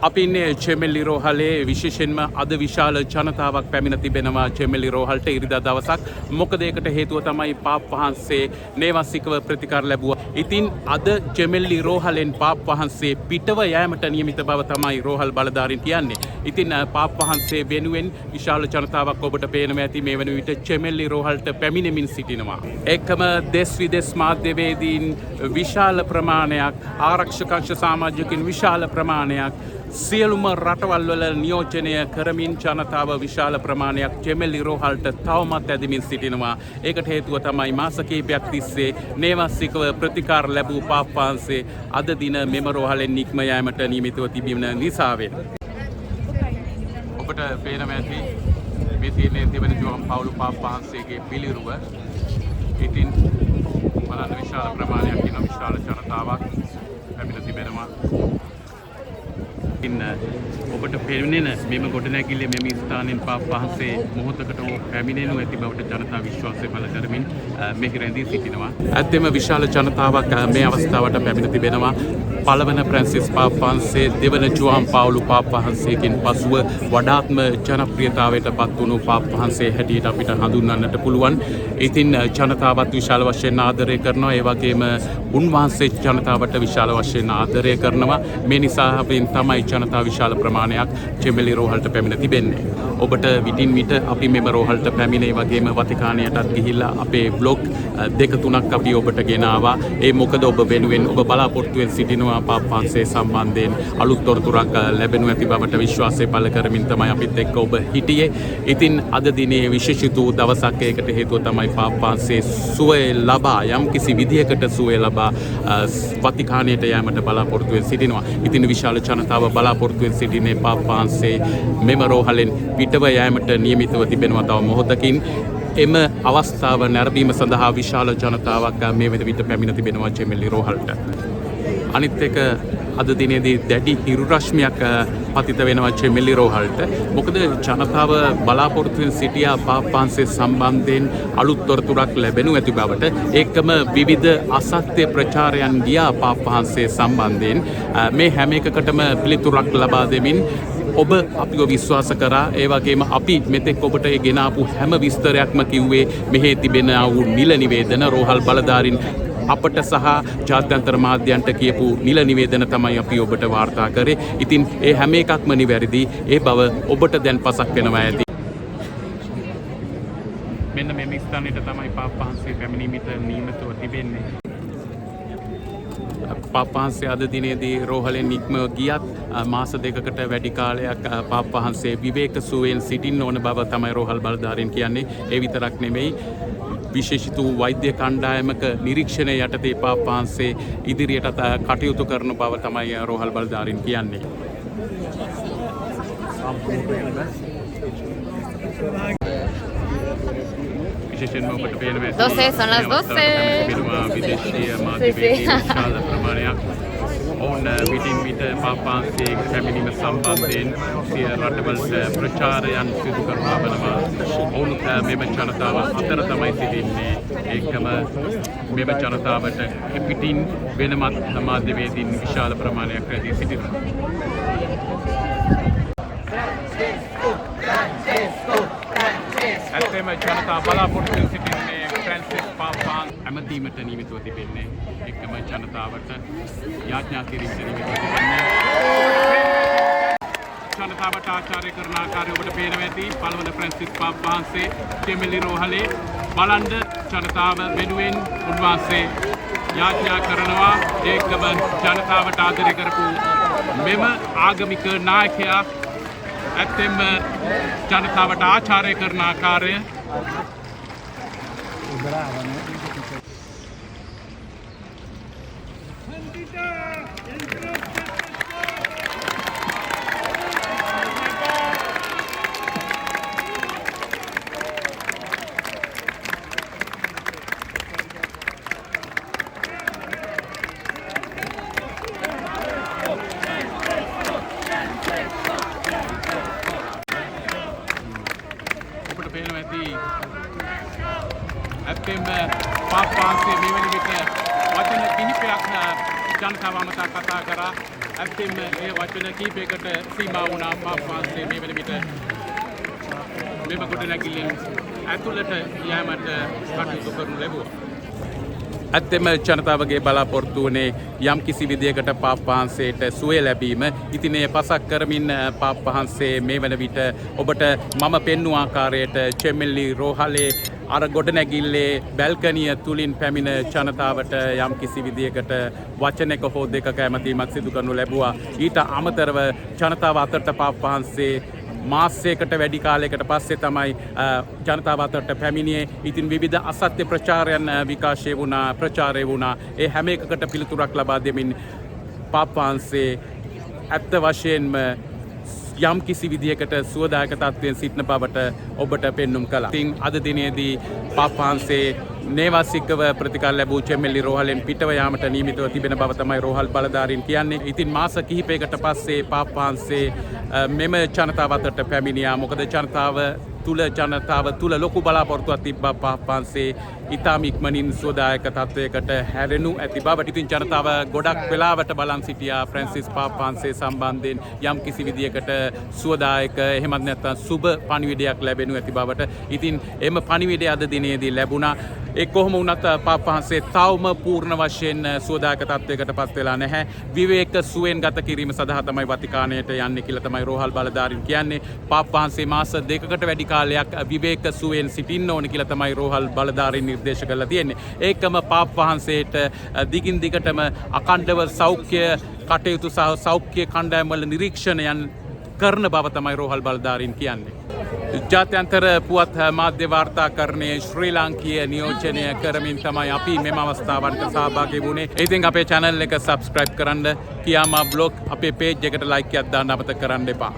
අපි ඉන්නේ චෙමෙල්ලි රෝහලේ. විශේෂයෙන්ම අද විශාල ජනතාවක් පැමිණ තිබෙනවා චෙමෙල්ලි රෝහලට ඉරිදා දවසක්. මොකද ඒකට හේතුව තමයි පාප් වහන්සේ නේවාසිකව ප්‍රතිකාර ලැබුවා. ඉතින් අද චෙමෙල්ලි රෝහලෙන් පාප් වහන්සේ පිටව යෑමට නියමිත බව තමයි රෝහල් බලධාරීන් කියන්නේ. ඉතින් පාප් වහන්සේ වෙනුවෙන් විශාල ජනතාවක් ඔබට පේනවා ඇති මේ වන විට චෙමෙල්ලි රෝහලට පැමිණෙමින් සිටිනවා. ඒකම දෙස් විදෙස් මාධ්‍යවේදීන් විශාල ප්‍රමාණයක්, ආරක්ෂක අංශ සමාජිකින් විශාල ප්‍රමාණයක්, සියලුම රටවල් වල නියෝජනය කරමින් ජනතාව විශාල ප්‍රමාණයක් ජෙමෙල්ලි රෝහලට තවමත් ඇදමින් සිටිනවා. ඒකට හේතුව තමයි මාස කිහිපයක් තිස්සේ නේවාසිකව ප්‍රතිකාර ලැබූ පාප් වහන්සේ අද දින මෙම රෝහලෙන් නික්ම යාමට නියමිතව තිබෙන නිසාවෙන්. ඔබට පේනවා ඇති මේ තියෙන්නේ දෙවන ජෝන් පවුලු පාප් වහන්සේගේ පිළිරුව. ඉතින් බලන්න විශාල ප්‍රමාණයක් ඉන්න විශාල ජනතාවක් පැමිණ තිබෙනවා. ඉන්න ඔබට පෙනෙන මෙම ගොඩනැගිල්ලේ මෙම ස්ථානයෙන් පාප් වහන්සේ මොහොතකට හෝ පැමිණෙනු ඇති බවට ජනතා විශ්වාසය පළ කරමින් මෙහි රැඳී සිටිනවා. ඇත්තෙම විශාල ජනතාවක් මේ අවස්ථාවට පැමිණ තිබෙනවා. පළවන ෆ්‍රැන්සිස් පාප් වහන්සේ දෙවන ජුවාන් පාවුලු පාප් වහන්සේගෙන් පසුව වඩාත්ම ජනප්‍රියතාවයට පත් වුණු පාප් වහන්සේ හැටියට අපිට හඳුන්වන්නට පුළුවන්. ඉතින් ජනතාවත් විශාල වශයෙන් ආදරය කරනවා. ඒ වගේම උන්වහන්සේ ජනතාවට විශාල වශයෙන් ආදරය කරනවා. මේ නිසා අපෙන් තමයි ජනතා විශාල ප්‍රමාණයක් චෙමෙලි රෝහලට පැමිණ තිබෙන්නේ. ඔබට විටින් විට අපි මෙම රෝහලට පැමිණ ඒ වගේම වතිකානයටත් ගිහිල්ලා අපේ බ්ලොග් දෙක තුනක් අපි ඔබට ගෙන ආවා. ඒ මොකද ඔබ වෙනුවෙන් ඔබ බලාපොරොත්තු වෙන සිටිනවා පාප් වහන්සේ සම්බන්ධයෙන් අලුත් තොරතුරක් ලැබෙනු ඇති බවට විශ්වාසය පළ කරමින් තමයි අපිත් එක්ක ඔබ හිටියේ. ඉතින් අද දිනේ විශේෂිත වූ දවසක්. ඒකට හේතුව තමයි පාප් වහන්සේ සුවය ලබා යම්කිසි විදියකට සුවය ලබා වතිකානයට යෑමට බලාපොරොත්තු වෙන සිටිනවා. ඉතින් විශාල ජනතාව බලාපොරොත්තු වෙන සිටින්නේ පාප් වහන්සේ මෙම රෝහලෙන් පිටව යෑමට නියමිතව තිබෙනවා තව මොහොතකින්. එම අවස්ථාව නැරඹීම සඳහා විශාල ජනතාවක් මේ වෙන විට පැමිණ තිබෙනවා චෙමෙල්ලි රෝහලට. අනිත් එක අද දිනේදී දැඩි හිරු රශ්මියක් පතිත වෙනවා චෙමෙල්ලි රෝහලට. මොකද ජනතාව බලාපොරොත්තු වෙන සිටියා පාප් වහන්සේ සම්බන්ධයෙන් අලුත් තොරතුරක් ලැබෙනු ඇති බවට. ඒකම විවිධ අසත්‍ය ප්‍රචාරයන් ගියා පාප් වහන්සේ සම්බන්ධයෙන්. මේ හැම එකකටම පිළිතුරක් ලබා දෙමින් ඔබ අපිව විශ්වාස කරා. ඒ වගේම අපි මෙතෙක් ඔබට ඒ ගෙන ආපු හැම විස්තරයක්ම කිව්වේ මෙහි තිබෙන වූ නිල නිවේදන, රෝහල් බලධාරීන් අපට සහ ජාත්‍යන්තර මාධ්‍යන්ට කියපු නිල නිවේදන තමයි අපි ඔබට වාර්තා කරේ. ඉතින් ඒ හැම එකක්ම නිවැරදි. ඒ බව ඔබට දැන් පසක් වෙනවා ඇති. මෙන්න මෙම ස්ථානයට තමයි පාප් වහන්සේ පැමිණීමට නියමිතව තිබෙන්නේ. පාප් වහන්සේ අද දිනේදී රෝහලෙන් නික්ම ගියත් මාස දෙකකට වැඩි කාලයක් පාප් වහන්සේ විවේක සුවයෙන් සිටින්න ඕන බව තමයි රෝහල් බලධාරීන් කියන්නේ. ඒ විතරක් නෙමෙයි, විශේෂිත වූ වෛද්‍ය කණ්ඩායමක නිරීක්ෂණය යටතේ පාප් වහන්සේ ඉදිරියටත් කටයුතු කරන බව තමයි රෝහල් බලධාරීන් කියන්නේ. විශේෂයෙන්ම ඔබට පේනවා ඇති 12, son las 12. පිරුමා විදේශීය මාධ්‍යවේදීන් විශාල ප්‍රමාණයක් ඔවුන් විටින් විට පාප් වහන්සේ පැමිණීම සම්බන්ධයෙන් සිය රටවලට ප්‍රචාරයන් සිදු කරනු ලබනවා. ඔවුන් මෙම ජනතාව අතර තමයි සිටින්නේ. ඒකම මෙම ජනතාවට එපිටින් වෙනමත් මාධ්‍යවේදීන් විශාල ප්‍රමාණයක් රැඳී සිටිනවා. ඇත්තෙම ජනතා බලාපොරොත්තු වෙන සිටින්නේ ෆ්‍රැන්සිස් පාප් ඇමතීමට නියමිතව තිබෙන්නේ. එක්කම ජනතාවට යාඥා කිරීමට නියමිතව තිබෙන්නේ. ජනතාවට ආචාර්ය කරන ආකාරය ඔබට පේනවා ඇති. පළවන ෆ්‍රැන්සිස් පාප් වහන්සේ චෙමෙලි රෝහලේ බලන්ඩ ජනතාව වෙනුවෙන් උන්වහන්සේ යාඥා කරනවා. ඒකම ජනතාවට ආදරය කරපු මෙම ආගමික නායකයා ඇත්තෙන්ම ජනතාවට ආචාරය කරන ආකාරය. ඔබට පේනවා ඇති ඇත්තෙන්ම පාප් වහන්සේ මේ වෙන විට වචන කිහිපයක් ජනතාව අමතා කතා කරා. ඇත්තෙන්ම ඒ වචන කීපයකට සීමා වුණා. පාප් වහන්සේ මේ වෙන විට මෙම ගොඩනැගිල්ලෙන් ඇතුළට යෑමට කටයුතු කරනු ලැබුවා. ඇත්තෙම ජනතාවගේ බලාපොරොත්තු වනේ යම් කිසි විදියකට පාප් වහන්සේට සුවය ලැබීම. ඉතින් එය පසක් කරමින් පාප් වහන්සේ මේ වන විට ඔබට මම පෙන්වූ ආකාරයට චෙමෙල්ලි රෝහලේ අර ගොඩනැගිල්ලේ බැල්කනිය තුලින් පැමිණ ජනතාවට යම් කිසි විදියකට වචනයක හෝ දෙකක ඇමතීමක් සිදු කරනු ලැබුවා. ඊට අමතරව ජනතාව අතරට පාප් වහන්සේ මාසයකට වැඩි කාලයකට පස්සේ තමයි ජනතාව අතරට පැමිණියේ. ඉතින් විවිධ අසත්‍ය ප්‍රචාරයන් විකාශය වුණා, ප්‍රචාරය වුණා. ඒ හැම එකකට පිළිතුරක් ලබා දෙමින් පාප් වහන්සේ ඇත්ත වශයෙන්ම යම් කිසි විදියකට සුවදායක තත්ත්වයෙන් සිටින බවට ඔබට පෙන්නුම් කළා. ඉතින් අද දිනේදී පාප් වහන්සේ නේවාසිකව ප්‍රතිකාර ලැබූ චෙම්මෙල්ලි රෝහලෙන් පිටව යාමට නියමිතව තිබෙන බව තමයි රෝහල් බලධාරීන් කියන්නේ. ඉතින් මාස කිහිපයකට පස්සේ පාප් වහන්සේ මෙම ජනතාව අතරට පැමිණියා. මොකද ජනතාව තුළ ලොකු බලාපොරොත්තුවක් තිබ්බා පාප් වහන්සේ ඉතාම ඉක්මනින් සුවදායක තත්ත්වයකට හැරෙනු ඇති බවට. ඉතින් ජනතාව ගොඩක් වෙලාවට බලන් සිටියා ෆ්‍රැන්සිස් පාප් වහන්සේ සම්බන්ධයෙන් යම් කිසි විදියකට සුවදායක, එහෙමත් නැත්නම් සුබ පණිවිඩයක් ලැබෙනු ඇති බවට. ඉතින් එම පණිවිඩය අද දිනේදී ලැබුණා. ඒ කොහොම වුණත් පාප් වහන්සේ තවම පූර්ණ වශයෙන් සුවදායක තත්ත්වයකට පත් වෙලා නැහැ. විවේක සුවයෙන් ගත කිරීම සඳහා තමයි වතිකානයට යන්නේ කියලා තමයි රෝහල් බලධාරීන් කියන්නේ. පාප් වහන්සේ මාස 2කට වැඩි කාලයක් විවේක සුවයෙන් සිටින්න ඕන කියලා තමයි රෝහල් බලධාරීන් නිර්දේශ කරලා තියෙන්නේ. ඒකම පාප් වහන්සේට දිගින් දිගටම අඛණ්ඩව සෞඛ්‍ය කටයුතු සහ සෞඛ්‍ය කණ්ඩායම් වල නිරීක්ෂණයන් කරන බව තමයි රෝහල් බලධාරීන් කියන්නේ. ජාත්‍යන්තර පුවත් මාධ්‍ය වාර්තාකරණයේ ශ්‍රී ලාංකීය නියෝජනය කරමින් තමයි අපි මෙම අවස්ථාවන්ට සහභාගී වුණේ. ඉතින් අපේ channel එක subscribe කරන්න, කියාමා බ්ලොග් අපේ page එකට like එකක් දාන්න අමතක කරන්න එපා.